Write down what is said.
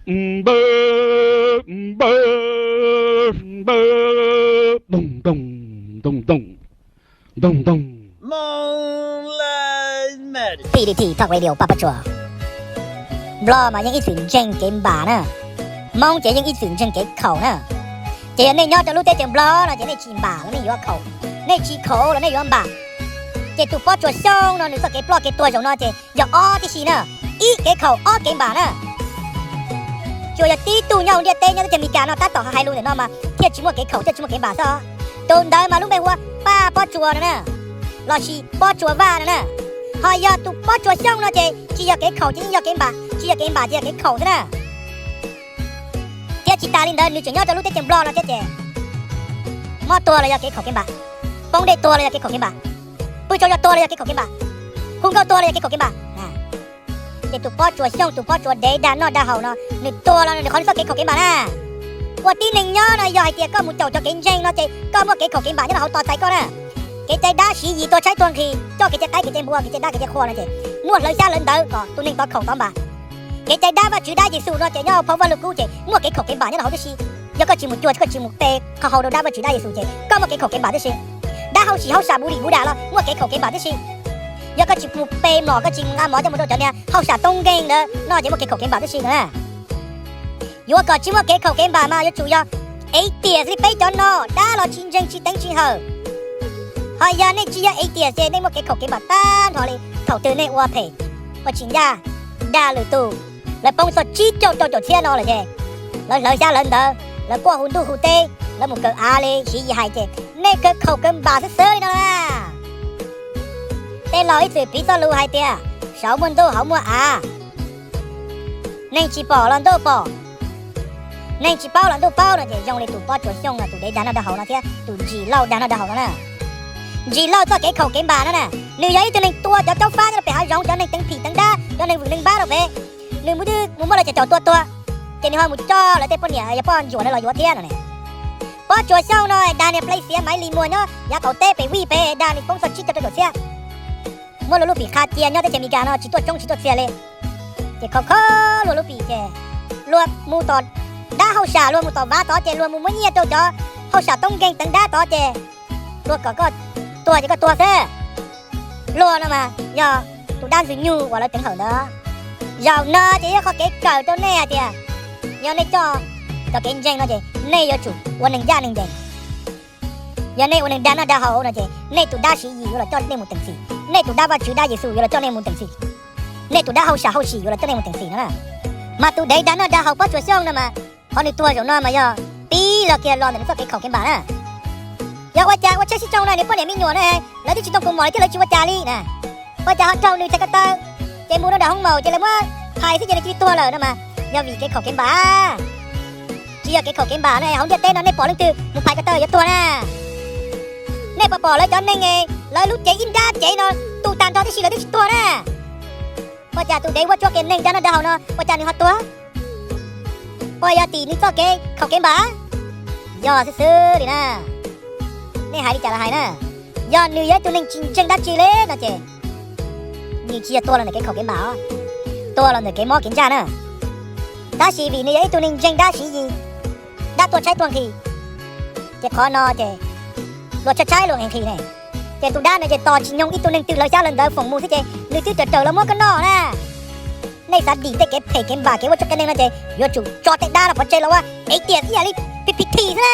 Npawg, npawg, npawg, doog doog, doog doog, doog doog. P D T Talk Radio pab pob tsuas. Nplog mas yeej ib txwm ntseeg kev npam na. Hmoob ces yeej ib txwm ntseeg kev khaum na. Ces yog nej nyob rau lub teb chaws Nplog no ces nej tsis npam los nej yuav khaum, nej tsis khaum los nej yuav npam. Ces tus Pob Tsuas Xyooj no nws txoj kev ploj kev tuag zaum no ces yog ob tib si na, ib kev khaum ob kev npam na. Tsuas yog tib tug nyob hauv ntiaj teb nyob teb chaws Amelikas no tab tom hais lus ntawm no mas thiaj tsis muaj kev khaum thiaj tsis muaj kev npam xwb. Tus ntawd mas lub npe hu ua Paj Pob Tsuas no na, lossis Pob Tsuas Vaj no na. Ho yog tus Pob Tsuas Xyooj no ces tsis yog kev khaum ces yeej yog kev npam, tsis yog kev npam ces yog kev khaum xwb na. Thiab tsis tas li ntawd nws tseem nyob rau lub teb chaws Nplog no thiab ces mob tuag los yog kev khaum kev npam, poob dej tuag los yog kev khaum kev npam, pw tsaug zog tuag los yog kev khaum kev npam, hu nkauj tuag los yog kev khaum kev npam. Ces tus Pob Tsuas Xyooj, tus Pob Tsuas dev dag noj dag haus no nws tuag los nws qhov nws txoj kev khaum kev npam na. Ua tib neeg nyob no yog hais tias koj mus caum cov kev ntseeg no ces koj muaj kev khaum kev npam nyob rau hauv tos txais koj na. Kev cai dab siv yim tuag tshaib tuag nqhis, coj kev cai qaib kev cai npua kev cai dab kev cai qhua no ces muaj hlawv xyab hlawv ntawv kom tus neeg tov khaum tov npam. Kev cai dab Vajtswv dab Yexus no ces nyob hauv phau Vajluskub ces muaj kev khaum kev npam nyob rau hauv tib si. Yog koj tsis mus cuag, koj tsis mus pe qhov hau rau dab Vajtswv dab Yexus ces koj muaj kev khaum kev npam tib si. Dab hauj sim hauj sam bu lim bu dam los muaj kev khaum kev npam tib si. Yog koj tsis mus pe mlom, koj tsis mus nqa mov coj mus rau cov niag hauj sam toob nkeeg ntawd no ces muaj kev khaum kev npam tib si no na. Yuav kom tsis muaj kev khaum kev npam mas yuav tsum yog atheist li peb cov no, dab los tsis ntseeg tsis teev tsis hawm. Ho yog nej tsis yog atheist ces nej muaj kev khaum kev npam tag nrho li thaum twg nej ua phem, ua tsis ncaj, dag lwm tus, lawv poob txog tsib caug rau caum txhiab no lawm ces lawv hlawv xyab hlawv ntawv, lawv quaj hu ntuj hu teb, lawv mus kawm av li Siv Yis hais ces nej kawg khaum kawg npam xwb xwb li no na. Tej laus ib txwm piv txoj lus hais tias saud muaj ntuj hauv muaj av, neeg tsis pom los ntuj pom, neeg tsis paub los ntuj paub no ces zoo li tus Pob Tsuas Xyooj no tus dev dag noj dag haus no thiab tus Ntsis Lauj dag noj dag haus no na. Ntsis Lauj txoj kev khaum kev npam no na, nws yog ib tug neeg tua cov caub fab nyob rau pem hav zoov, cov neeg teev phim teev dab, cov neeg vwm neeg npab rau pem. Nws mus twb mus muab lawv cov caum tua tuag, ces nws ho mus coj lawv tej poj niam yog poj ntsuam na los yuav thiab no ne. Pob Tsuas Xyooj no dag niag play xiav Maiv Lis Muas nyob yav qaum teb pem vij pem, dag nws poob txog tsib caug rau caum txhiab. Muab luag lub pim qha cia nyob teb chaws Amelikas no tsis tuaj tsoob tsis tuaj txias li. Ces khov kho luag lub pim ces luag mus tom dab hauj sam, luag mus tom vav tod ces luag mus muab nyiaj rau cov hauj sam toob nkeeg teev dab tod ces luag kom koj tuag ces koj tuag xwb. Luag no mas yog tus dab ntxwg nyoog uas lawv teev hawm ntawd. Zaum no ces yog qhov kev kawm rau nej hais tias yog nej coj cov kev ntseeg no ces nej yuav tsum ua neeg ncaj neeg ncees. Yog nej ua neeg dag noj dag haus no ces nej tus dab Siv Yis yuav los coj nej mus teem txim, nej tus dab Vajtswv dab Yexus yuav los coj nej mus teem txim, nej tus dab hauj sam hauj sim yuav los coj nej mus teem txim no na. Mas tus dev dag noj dag haus Pob Tsuas Xyooj no mas qhov nws tuag zaum no mas yog pib los kiag los ntawm nws txoj kev khaum kev npam na. Yog ua cas ua tsheb sib tsoo no nws poj niam me nyuam na, lawv twb tsis ntoo kaus mom li thiab lawv tsis ua cas li na. Ua cas ho raug nws txhais ko taw, ces mus rau nram hoob maum ces lawv muab phais xwb ces nws cia li tuag lawm no mas yog vim kev khaum kev npam. Tsis yog kev khaum kev npam ne, hauv ntiaj teb no nej pom leej twg mus phais ko taw yuav tuag na. Nej puas pom lawv cov neeg, lawv lub cev ib nrab cev no tu tag nrho tib si lawv twb tsis tuag na. Ua cas tus dev vuab tsuab qias neeg dag noj dag haus no ua cas nws ho tuag? Ua yog tim nws txoj kev khaum kev npam? Yog xwb xwb li na. Nej hais li cas los hais na, yog nws yog ib tug neeg tsis ntseeg dab tsi li no ces nws tsis yog tuag los ntawm kev khaum kev npam, tuag los ntawm kev mob kev ntsaj na. Tab sis vim nws yog ib tug neeg ntseeg dab Siv Yis, dab tuag tshaib tuag nqhis, ces qhov no ces luag tshaib tshaib luag nqhis nqhis ne. Ces tus dab no ces tos tsis nyoog ib tug neeg twg hlawv xyab hlawv ntawv foom mus xwb ces nws twb raws raws los muab koj noj na. Nej xav dim tej kev phem kev npam kev vuab tsuab qias neeg no ces yuav tsum tso tej dab no pov tseg los ua atheist ib yam li P P T xwb na.